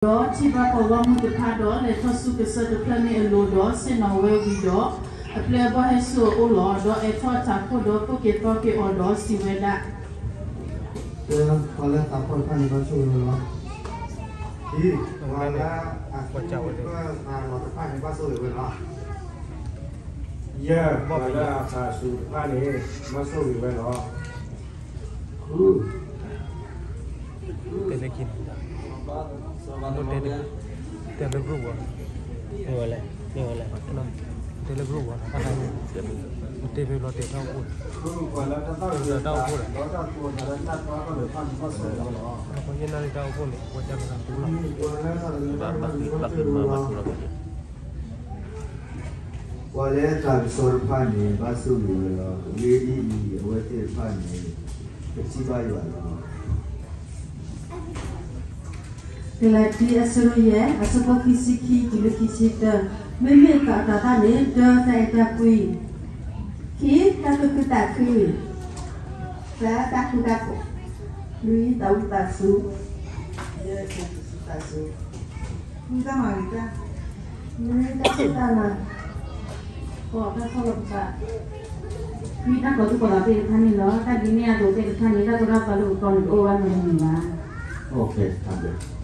ဒီးထံၣ်ဘၣ်ပှၤဂီၢ်မုၢ်တဖၣ်ဒီး လဲၤထီၣ်ဆူကစၢၢ်တဖျၢၣ်န့ၣ်အလိၤဒီး ဆ့ၣ်နီၤဝဲဝံၤဒီး အပျဲၢ်အဘီၣ်ဟဲဆူအအိၣ်လီၤ. ဒီးအဲၣ်ထီၣ်အထးခိၣ်ဒီးသိၣ်က့ၤသီက့ၤအီၤဒီးစံးဝဲဒၣ်, ပှၤလၢသးဖှီၣ်တဖၣ်န့ၣ် ဘၣ်ဆိၣ်ဂ့ၤဝဲလီၤ. ပှၤလၢအသးဖှီၣ်တဖၣ်န့ၣ် ဘၣ်ဆိၣ်ဂ့ၤဝဲလီၤ. ယဲၢ်, ပှၤလၢအသးစူၤတဖၣ်န့ၣ် ဘၣ်ဆိၣ်ဂ့ၤဝဲလီၤ. တဲလၢခံန့ၣ်, တဲလၢ group ဝဲ, မ့ၢ်ဝဲလဲၣ်, မ့ၢ်ဝဲလဲၣ်, တဲလၢ group ဝဲ, တဲဖဲလီၤတဲာ်တၢ်အိၣ်ဖှိၣ်န့ၣ်, တၢ်အိၣ်ဖှိၣ်န့ၣ်, ယဲၢ်နၣ်ရံၣ်တၢ်အိၣ်ဖှိၣ်န့ၣ် ပှၤကၢ်လီၤတပူၤလီၤ. ပှၤလၢအသးစူၤတဖၣ်န့ၣ် ဘၣ်ဆိၣ်ဂ့ၤဝဲလီၤ. အဂ့ၢ်ဒ်အံၤ, အဝဲသ့ၣ်တဖၣ်န့ၣ် ကထံၣ်ဘၣ်ယွၤလီၤ. ကလၤတံ အဆၢဒိၣ်ယဲၢ် အဆၢဖိခံဆံခံတုၤလၢခံဆံတၢ, မ့မ့ၢ်တၢ်အတၤသၣ်န့ၣ် တၢ တၢ်အဲၣ်တၢ်ကွံ, ခံ တၢ်သူၣ်ခုသးခု, သၢ တၢ်ဃူတၢ်ဖိး, လွံၢ် တၢ်အိၣ်သးစူၤ, ယဲၢ် တၢ်သူၣ်စူၤသးစူၤ, ဃု တၢ်မၤဂ့ၤတၢ်, နွံ တၢ်စူၢ်တၢ်နာ်, ဃိး တၢ်ဆီၣ်လီၤပသး, ခွံ တၢ်ကိးသူၣ်ကိးသးသ့ၣ်တဖၣ်န့ၣ်လီၤ. တၢ်ဒ်န့ၣ်အသိးသ့ၣ်တဖၣ်န့ၣ် တၢ်သိၣ်တၢ်သီလၢပတီၢ်န့ၣ် တအိၣ်ဝဲနီတမံၤဘၣ်.